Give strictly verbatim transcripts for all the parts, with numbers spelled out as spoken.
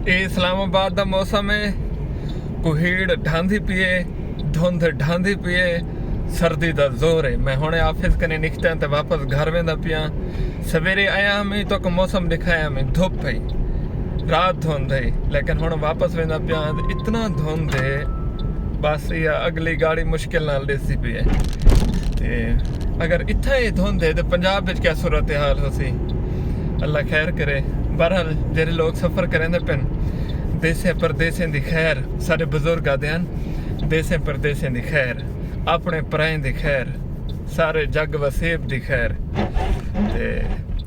اے اسلام آباد دا موسم ہے۔ کوہیڑ ڈھاندی پئی ہے، دھند ڈھاندی پئی ہے، سردی دا زور ہے۔ میں ہن آفس کنے نکتاں تے واپس گھر ویندا پیاں۔ سویرے آیا ہم تو کو موسم ڈکھایا ہم، دھوپ ہے، رات دھند ہے، لیکن ہن واپس ویندا پیاں تے اتنا دھند ہے، بس یہ اگلی گاڑی مشکل نال ڈیسی پئی ہے۔ تے اگر اتھاں یہ دھند ہے تو پنجاب وچ کیا صورتحال ہو سی؟ اللہ خیر کرے۔ بہرحال، جڑے لوگ سفر کریندے پن، دیسیں پردیسیں دی خیر۔ سارے بزرگ آدھے ہیں، دیسیں پردیسیں دی خیر، اپنے پرائیں دی خیر، سارے جگ وسیب دی خیر۔ تے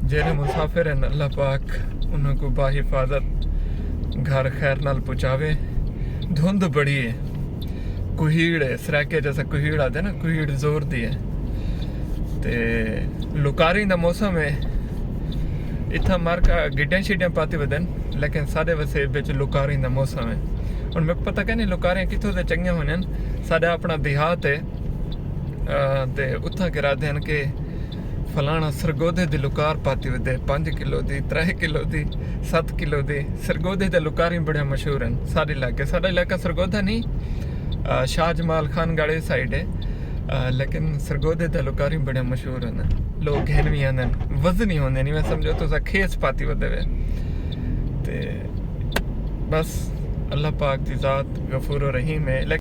جڑے مسافر ہیں، اللہ پاک انہاں کو باحفاظت گھر خیر نال پہنچاوے۔ دھند بڑی ہے، کوہیڑ ہے، سرائیکے جیسا کوہیڑ آتے نا، کوہیڑ زور دی ہے۔ تے لکاری دا موسم ہے، اتھا مارکا گڈیاں شڈیاں پاتی ودن، لیکن سارے وسیب وچ لکاری دا موسم ہے۔ ہن میں پتہ کہ نہیں لکاریاں کتھوں تے چنگیاں ہوندین۔ سارا اپنا دیہات ہے، آ، تے اتھاں کرا دین کہ فلانا سرگودھے دی لکار پاتی ودے، پنج کلو دی، ترے کلو دی، ست کلو دی۔ سرگودھے دے لکاریں بڑے مشہور ہیں سارے علاقے۔ سارا علاقہ سرگودھا نہیں، آ، شاہ جمال خان گڑھ سائیڈ ہے، آ، لیکن سرگودھے دے لکاریں بڑے مشہور ہیں۔ لوگ گھن بھی آندے ہیں، وزنی ہوندے نہیں، میں سمجھو تو کھیس پاتی ودے وے۔ تے بس، اللہ پاک دی ذات غفور و رحیم ہے۔